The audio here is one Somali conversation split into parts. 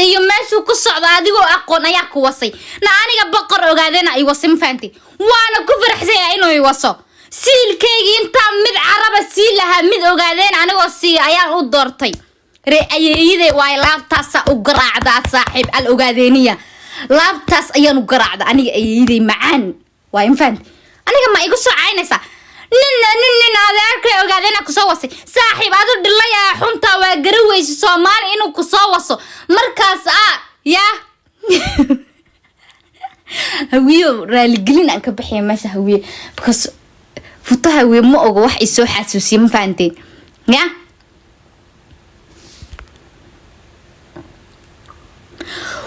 Iyo meeshuu ku socdo adigoo aqoon ayaa ku wasay. Na aniga boqor ogaadena ay wasay, ma fahanti? Waana ku faraxsanya inuu i waso. Siilkaygii intaa mid caraba sii lahaa, mid ogaadeen anigoo siiya ayaan u doortay. Ree ayeeyade waay, laabtaasaa u garaacdaa saaxiib al ogaadeeniya, laabtaas ayaan u garaacda aniga ayeeyaday macaan waay, ma fahanti? Aniga ma igu soo caynaysaa nin adeerkay ogaadeen kusoo wasay? Saaxiib, adu dhilaya xuntaa waa gara weyse Soomaali inuu kusoo waso. Markaas a yaa Hawiyo raaligelin aan ka bixiya meesha Hawiye, because futo Hawiye ma ogo wax isoo xasuusiye, ma fahanteen? Ya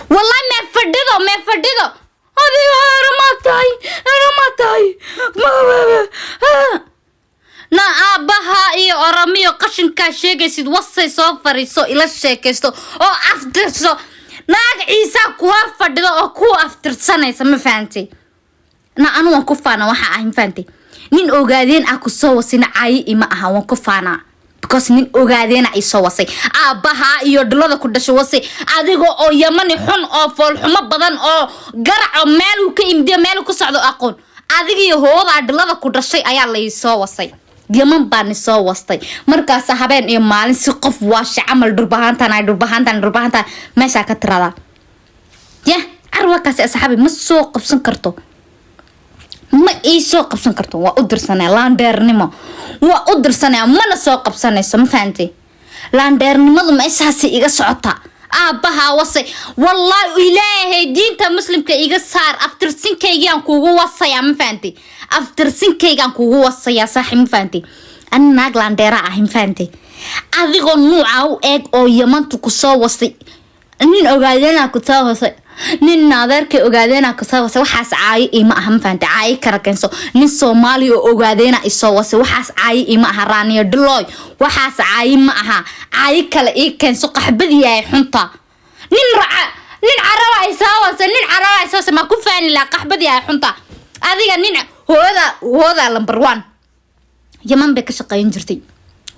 wallahi, mee fadhido, mee fadhido. Adiga ma tahay, ma tahay na aabbaha iyo Oromiyo qashinkaa sheegaysid wasay. Soo fariiso, ila sheekaysto oo aftirso. Naag Ciisaa ku hor fadhido oo ku aftirsanaysa, ma fahantay? Na anu waan ku faana waxa ahay, ma fahantay? Nin ogaadeen ah kusoo wasina caayi ima aha, waan ku faanaa because nin ogaadeena ay soo wasay. Aabbaha iyo dhulada ku dhasho wasay, adiga oo Yamani xun oo foolxumo badan oo garaco meel uu ka imdiyo meel ku socdo aqoon, adiga iyo hoodaa dhulada ku dhashay ayaa laysoo wasay. Yaman baa soo wastay. Markaas habeen iyo maalin si qof waasha camal dhulbahaantan ay dhulbahaantan dhulbahaantan meeshaa ka tiradaa. Yah, carwakaasi asxaabi ma soo qabsan karto, ma ii soo qabsan karto. Waa u dirsanaya laandheernimo, waa u dirsanaya, mana soo qabsanayso, ma fahantay? Laandheernimadu meeshaasi iga socota. Aabbaha wasay, wallaahi Ilaahay diinta Muslimka iga saar, aftirsinkaygaan kugu wasayaa, ma fahantay? Aftirsinkaygaan kugu wasayaa saaxib, ma fahantay? Ani naag laandheera ah, ma fahantay? Adigoo nuuca u eeg oo Yamantu kusoo wasay, nin ogaadeenaa kusoo wasay, nin adeerkay ogaadeenaa kusoo wasay, waxaas caayo ima aha, ma fahantay? Caayo kala keenso. Nin Soomaali oo ogaadeena isoo wasay, waxaas caayo ima aha. Raaniyo dhilooy, waxaas caayo ma aha, caayo kale ii keenso. Qaxbadii yahay xunta. Nin raca, nin caraba ay soo wasay, nin caraba ay soo wasay, ma ku faani lahaa? Qaxbadii yahay xunta. Adiga nin hooda, hooda number one Yaman bay ka shaqayn jirtay.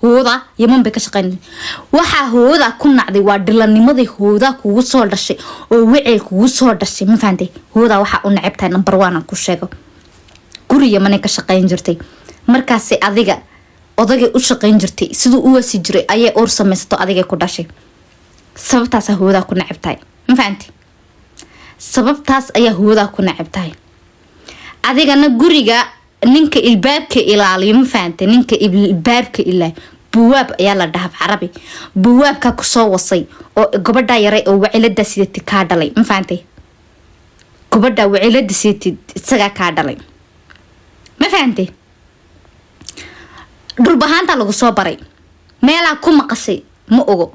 Hooda Yaman bay ka shaqayn jirtay. Waxaa hooda ku nacday waa dhilanimadii hooda kugu soo dhashay oo wicil kugu soo dhashay, ma fahantay? Hooda waxaa u neceb tahay number one aan ku sheego, guri Yamanay ka shaqayn jirtay. Markaasi adiga odagay u shaqayn jirtay siduu u wasi jiray ayay uur samaysato, adigay ku dhashay. Sababtaasaa hoodaa ku neceb tahay, ma fahantay? Sababtaas ayaa hoodaa ku neceb tahay. Adigana guriga ninka ilbaabka ilaaliyo, ma fahantay? Ninka ilbaabka ilaaliyo buwaab ayaa la dhahaa Carabi. Buwaabka kusoo wasay oo gabadha yaray oo wacilada sidati kaa dhalay, ma fahantay? Gabadha wacilada sidatid isagaa kaa dhalay, ma fahantay? Dhulbahaanta lagu soo baray, meelaa ku maqashay ma ogo.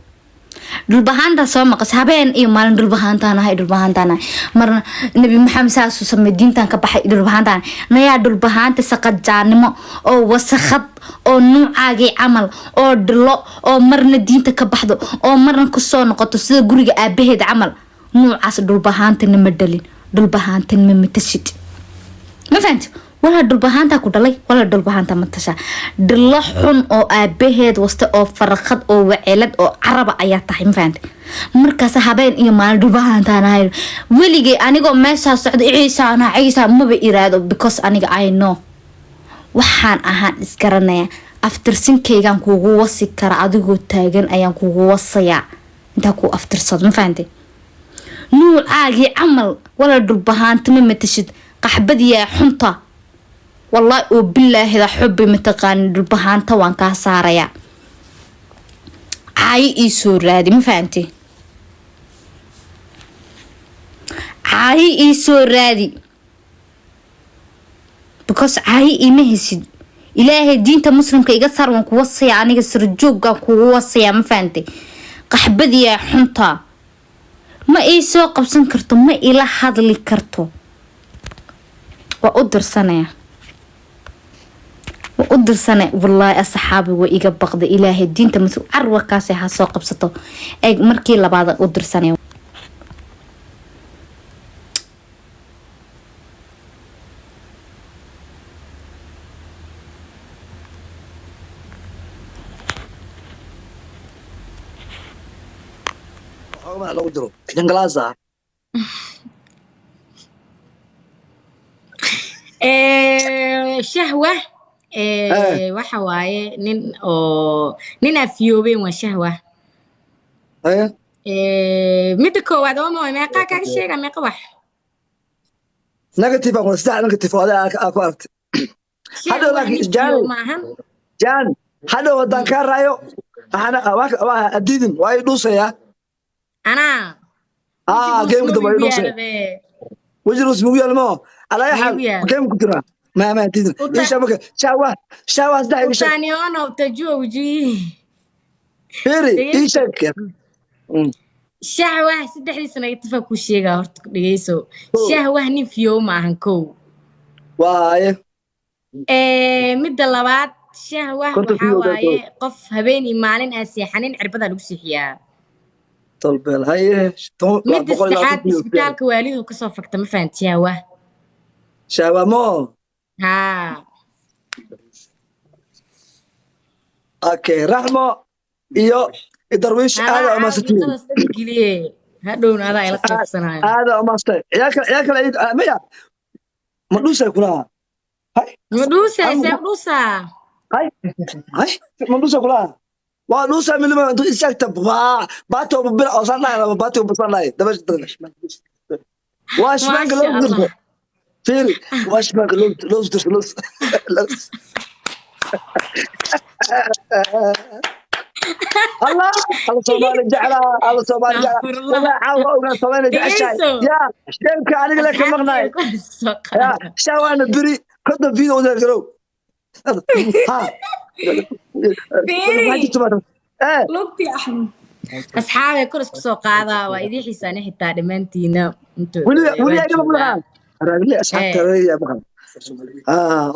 Dhulbahaanta soo maqashay habeen iyo maalin, dhulbahaantaan ahay, dhulbahaantaan ahay. Marna Nabi Maxamed saasuu samey, diintan ka baxay, dhulbahaantaan. Nayaa dhulbahaanta saqajaanimo oo wasakhad oo nuucaagii camal oo dhilo oo marna diinta ka baxdo oo marna kusoo noqoto sida guriga aabaheed camal, nuucaas dhulbahaantana ma dhalin, dhulbahaantan ma matashid, ma fahanti? Walaa dhulbahaantaa ku dhalay, walaa dhulbahaanta ma tasha. Dhilo xun oo aabaheed wasta oo faraqad oo waceelad oo caraba ayaa tahay, ma fahanti? Markaas habeen iyo maalin dhulbahaantaan ahay. Weligay anigoo meeshaa socda Ciisaana Ciisa maba iraado, because aniga I know waxaan ahaan isgaranaya. Aftirsinkaygaan kugu wasi kara, adigoo taagan ayaan kugu wasayaa intaa ku aftirsado, ma fahantay? Nuucaagii camal walaa dhulbahaanta ma matashid, qaxbadiyaa xunta. Wallaahi oo bilaahida xubbi mataqaanin, dhulbahaanta waan kaa saarayaa. Caayo ii soo raadi, ma fahantay? Caayo ii soo raadi, because caayo iima hesid. Ilaahay diinta Muslimka iga saar, waan ku wasaya aniga, sarjooggaan kugu wasayaa, ma fahantay? Qaxbadiyaa xunta ma ii soo qabsan karto, ma ila hadli karto. Waa u dirsanaya, waa u dirsanaya. Wallaahi asxaabi waa iga baqda. Ilaahay diinta Muslim carwarkaasi ha soo qabsato. Eeg, markii labaad u dirsanaya. lagu jiro jangalaasa. Shahwa waxa waaye nin oo nin afiyoobeen waa shahwa. Midda koowaad oo mooy meeqaa kaaga sheega meeqa wax negative aan saddex negative oo adiga aa ku aragtay hadhow. Shahwa laakiin nin Jaan fiyow maahan. Jaan, hadhow haddaan kaa raayo waxaana waa adiidin, waa i dhuusayaa. Anaa weji aa dhuus geemka maba dambe waa i igu dhuusaya. yaalabe. Weji dhuus mugu yaal moo alaa ma xaal igu yaal geem ku jiraa ma adiidin. Uta ii sheeg marka shaawa shaawa saddex iga sheeg. Utaniona utajua ujui. Fiiri ii Dhegeyso. sheeg. Shahwah saddexdiisa negative ku sheegaa horta, dhegeyso. Shahwah nin fiyow maahan kow. Waaye. Midda labaad, shahwah konton waxaa fiyow waaye qof habeen iyo maalin aan seexanin, cirbadaa lagu seexiyaa. Tolbeel haye toban Midda 120 saddexaad, fiyow fiyow. Isbitaalka waalidu kasoo fagta, ma fahanti shahwah? Shaawa moo. Haa. Okay, Raxmo iyo Darwiish adaa aada caawa umaadsantihiin. diiqadaas dhadi geliye, hadhowna adaa ila qaybsanayo. Aada umaadsantahay. Ciyaal kale, ciyaal kale maya ma dhuusay kulaha hay. Ma dhuusaa? Am See dhuusaa? Hay hay, ma dhuusay kulaha, waa dhuusaa milima intuu istaagta baa baati oo bil oo san dhahay laba baati oo san dhahay dabash waa shmaanka maasha loo dirto. Allah. Fiiri, waa shmaanka loo loo dirto loo loo الله الله Soomaali jeclaa, الله Soomaali jeclaa. Astaghfirullah. Walaa caawa ogaa Soomaali jeceshahay. Dhegeyso. Yaa sheebka aniga le ka maqnaay. Asxaabteeda ku soo yaa qaada. Shaawaana beri 50 video u garow ha. Fiiri. Eh. Lugtii Axmed, asxaabay kor isku soo qaadaa, waa idii xiisaani xitaa dhammaantiina inta weli weli waa ayaga joogaa. maqlaan raagli asxaabta raagli maqan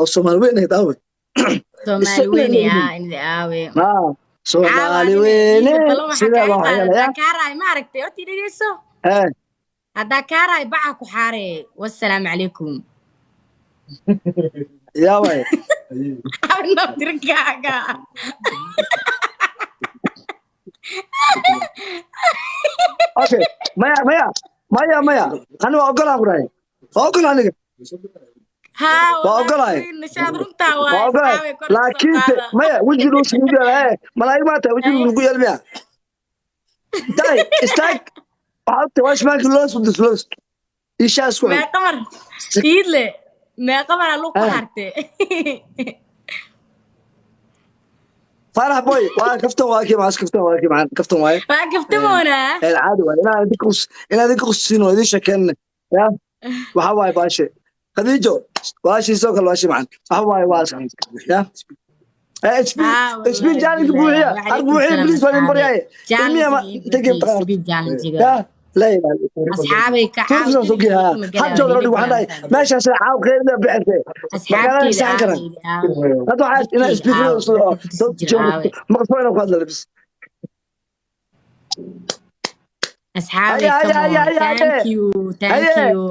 oo Soomaali weyn ay daawe. Soomaali weyne ah inda aawe. Ah caawa Soomaali adiga weyne iida balan waxaa sida kaaga baa qaada waxyeelaya. Haddaa kaa raay ma aragtay horta, dhegeyso. Eh. Haddaa kaa raay baca ku xaare, wassalaamu calaykum. Yaa way. Naftirkaaga. Okay, maya maya maya maya, ani waa ogolaa ku dhahay, waa ogolaa aniga. Haa. Waa wallaahi ogolahay. Nashaad runtaa waa waaye. ogolahay. Asxaabay kor isku soo Laakiinse qaada. Maya weji dhuus mugu yaal malaa'ig maa tahay weji dhuus mugu yaal miya daay istaag waxaa ogtahay waa shmaanka loos udus loos ishaa isku xig. Meeqa mar iidle, meeqa mar aa lug ku Eh. hartay? Faarax boy waa kaftan, waa kii maas kaftan, waa kii macaan kaftan waaye. Waa kaftamoonaa. Caadi waaye inaan idinka qus inaan idinka qusiin oo idin sheekeen ya waxa waaye baashe Khadiijo walaashii soo kale walaashii macaan waxa waaye waa ya HP haa HP wallaahi challenge bilaahi buuxiya har wacalaykum buuxiya salaam. Please waa idin Asxaabay baryaaye ilmiya ma challenge ii tegi buuxiye speed challenge-ga. Ya la ilaaha. Asxaabay ka caawa Turkisan soo challenge geeyaa kuma hal galaayo joog idin dhig waxaan kala dhahay fahmay. Meeshaas caaw qeyrida bixisay magaalada Asxaabteyda saxan karan. aawe aawe. Hadda waxaa inaa Dadkeyga isbiirada aawe, soo dadka ku sii jira aawe. Maqsoo inaan ku hadla bis. Asxaabay Haye haye come haye on. haye haye. Thank you, thank haye you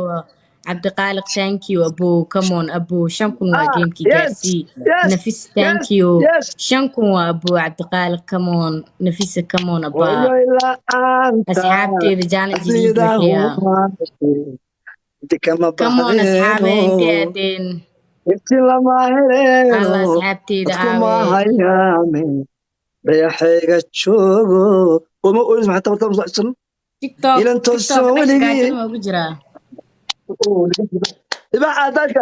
Cabdiqaaliq, thank you abo, come on abo, 5,000 waa ah gamekii yes gaarsii. Yes. Nafis thank yes you. Yes. 5,000 waa abo Cabdiqaaliq, come on Nafisa, come on abaa. Wayo la'aanta Asxaabteeda challenge ii sida buuxiya. Inti kama Come on asxaabe, intee baxdeeno aadeen? inti lama Alla heleeno asxaabteeda dadkuma aawe. hayaame dayaxayga joogo uma olis maxaa tabarta musacsan TikTok ilan tooso TikTok dhanka weligii. gaajada ma ugu jiraa? Ibaaxa daadka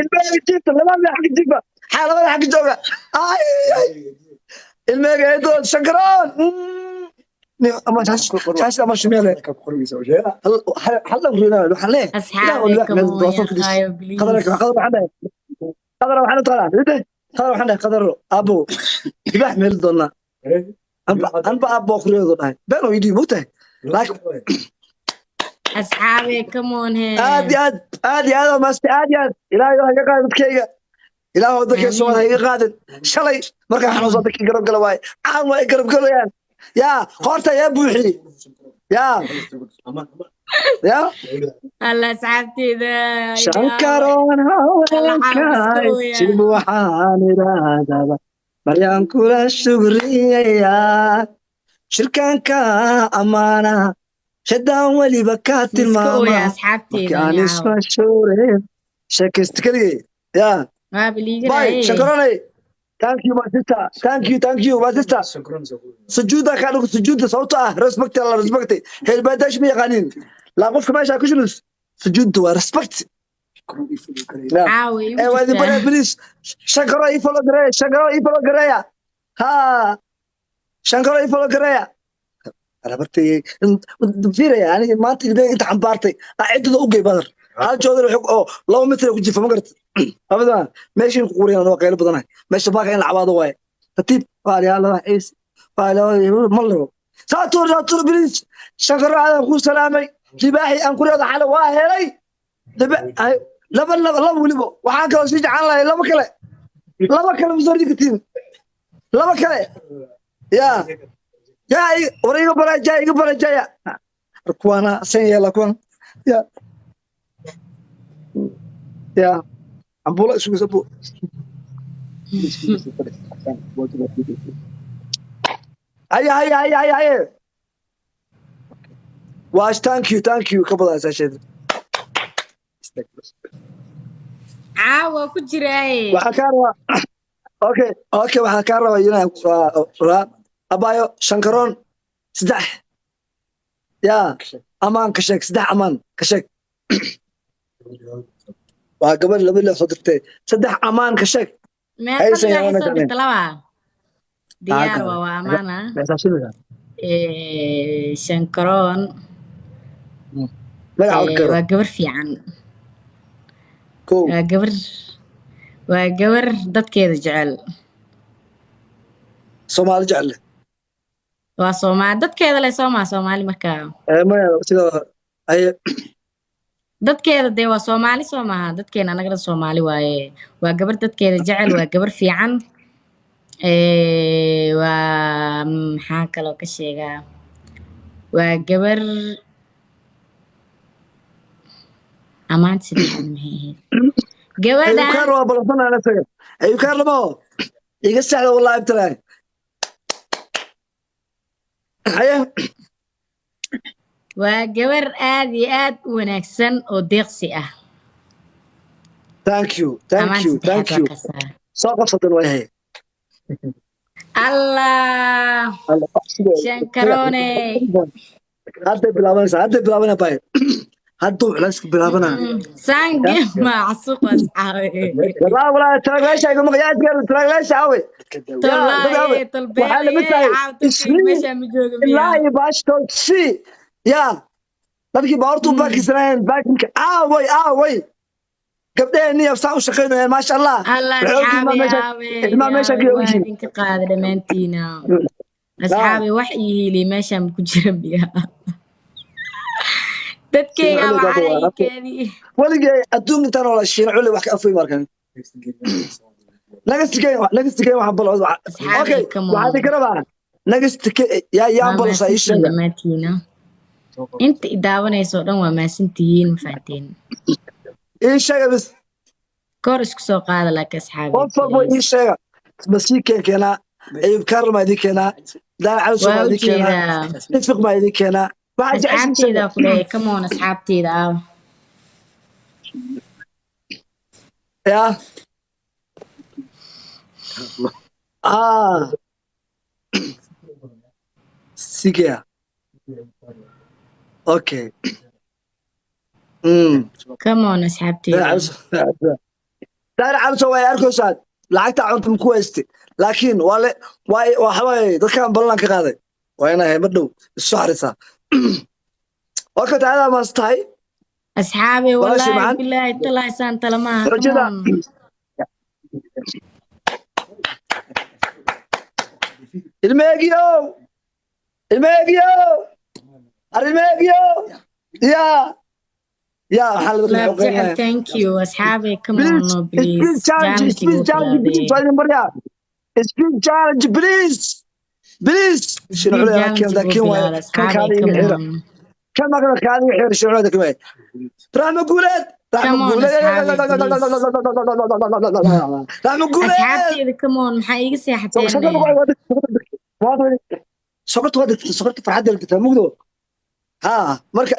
ilmeyga jiifta labada xagga jiifa xaa labada xagga jooga ay ilmeyga eedood shankaroon ama shaashada ama shumeele hal rina waxaan leeyahay Asxaabe come on yaqaayo qadar please. Qadar waxaan dhahay, qadar waxaan u taqaanaa qadar waxaan dhahay qadar abo ibaax meel doonaa anba abo akhriyodu dhahay been oo idii mogtahay laakiin Asxaabe come on aad hee. Iyo aad aad iyo aad oo maastay aad iyo aad ilaahay ha iga qaadin dadkayga, ilaahu dadkayga Soomaaliya ha iga qaadin. Shalay markaan xanuunsan dadkii garab gala waaye caan waa ay garab galayaan yaa qoorta yaa buuxiyey yaa. Ya. Alla asxaabteeda. Shankaroon haweenkaay, jilb waxaan idhaahdaba maryaan kula shugriyayaa, shirkaanka ammaana shadaan weliba kaa Iska ooya tilmaama asxaabteeda. markaan isma shuureen sheekaysta keligay ya. Waaba liiga Bye. raaye. Shankaroonay, thank you my sister, thank you, thank you my sister. Sujuuda kaa dhigo sujuuda, sababto ah respect alla respect helbaadash ma yaqaanin laa qofka meesha ku shulus sujuudda waa respect. Ya. Caawa igu Waa idin jirtaa. barya, please, Shankaro ii follow gareeya, Shankaro ii follow gareeya, ha, Shankaro ii follow gareeya. Alabartay fiiraya aniga maanta ilmeyga inta xambaartay aa ciddada u gey badar hal joodar oo 2 mitir ku jifa ma garata abada meeshin ku quriyaan waa qaylo badanahay meesha baaka in la cabaado waaye tartiib qaaliyaala ciis qaaliyaala ma labo saatuur saatuur, please. Shankaro aadan ku salaamay, libaaxi aan ku leedahay xale waa helay laba laba laba weliba waxaan kaloo sii jeclaan lahay laba kale, laba kale ma soo dhigi kartiin, laba kale ya ya war iga barajaya, iga barajaya kuwana san yeela kuwan ya ya cambulo isugu sabo. Haya haya haya haya haya waash, thank you, thank you ka badan saasheed. Caawa ku jiraaye. Waxaan kaa rabaa, okay, waxaan kaa rabaa inaan raa abaayo Shankaroon saddex ya amaan ka sheeg, saddex amaan ka sheeg. Waa gabadh laba lix soo dirtay, saddex amaan ka sheeg. Meeqa Haysan libaaxi yaana soo kale. dirta laba diyaar Aa, waa amaana. Meesaashimida. Shankaroon magaca garo. Waa gabar fiican. Kow. Waa gabar dadkeeda jecel. Soomaali jecel. Waa Soomaali dadkeeda leh, soomaa Soomaali markaa. Maya sida ay Dadkeeda dee waa Soomaali, soo maaha? Dadkeena anagana Soomaali waaye. Waa gabar dadkeeda jecel, waa gabar fiican. Waa maxaa kaloo ka sheegaa? Waa gabar amaanta saddexaad maxay ahayd gabadhan? Ayukaar waa balansanaa isaga ayukaar lama iga saxda wallahi ibtilaan haye. Waa gabar aad iyo aad u wanaagsan oo deeqsi ah. Thank you, thank Amaan you, saddexaad thank waa you. Kasaa. Soo qabsadan way hay. Allah Shankaroone. Hadday bilaabanaysaa, hadday bilaabanaa bay, hadduu culayska bilaabanaa. Sange macsuuq asxaabe. Walaa walaa taraaglaasha iga maqan yaa isgaar taraaglaasha awe. Tolaaye. Waxaa lamid tahay Tolbeelaye isniin meesha ma jooga ilaa miyaa? Iyo baashto si ya dadkii baabuurta u baakisanayeen baakinka aaway aaway gabdhaheenni saa u shaqaynayeen, maasha Allah. Allah Waxay ogyihiin asxaabi aawe ilmaha meesha ka waa ogyihiin. Idinka qaada dhammaantiina asxaabi, wax ii hiiliy meeshaan ku jira miyaa dadkeyga Shiina Culi waxaa waa ii keedii. Weligay adduun intaan oola Shiina Culi wax ka afay markan naga sikeen, naga sikeen waxaan bal Asxaabi, okay come on. Waxaan idinka rabaa naga sikeen yaa yaa Waa balsa ii mahadsantihiin sheega. dhammaantiina, inta i daawanayso oo dhan waa mahadsantihiin, ma fahanteen? Ii sheega bis. Kor isku soo qaada laakiin asxaabi. Qof walba ii Please. sheega masii keen keenaa Ayub Karl maa idin keenaa, Daan Cali Waa maa u idin keenaa, jeedaa. Ifik maa idin keenaa, waxaa jeceshiin sheega. Asxaabteyda ku leeyahay, come on, asxaabteyda ah. Ya ah sigeya, okay. Come on asxaabteyda. Daar Cali way arkaysaa lacagta cunta ku hayste, laakiin waa le waa waxa waaye dadkan ballan ka qaaday waa inay ma dhow isu xarisaa waa ka taada maas tahay. Asxaabi. Walaashii Wallaahi macaan. bilaahi talaahi saan talamaha, come Rajada. on. Ilmeegiyow, ilmeegiyow, ar ilmeegiyow, ya ya waxaa la Laab jecel, thank you asxaabi, come on. Please. No, Speed please. challenge. Challenge Speed buu challenge, please. bilowday. Waa idin baryaa speed challenge, please, please. Speed challenge buu laakiin bilowday kan asxaabi, kaada iga come xira. on. Kama kaadi xeer shucuuda kama. Raxma Guuleed, Raxma Come on, Guuleed. asxaabi, Raxma Guuleed. Asxaabteeda, come on, maxaa iiga seexateen? Sokorta waa degtay, sokorta farxadda degtay mugdo. Ha, marka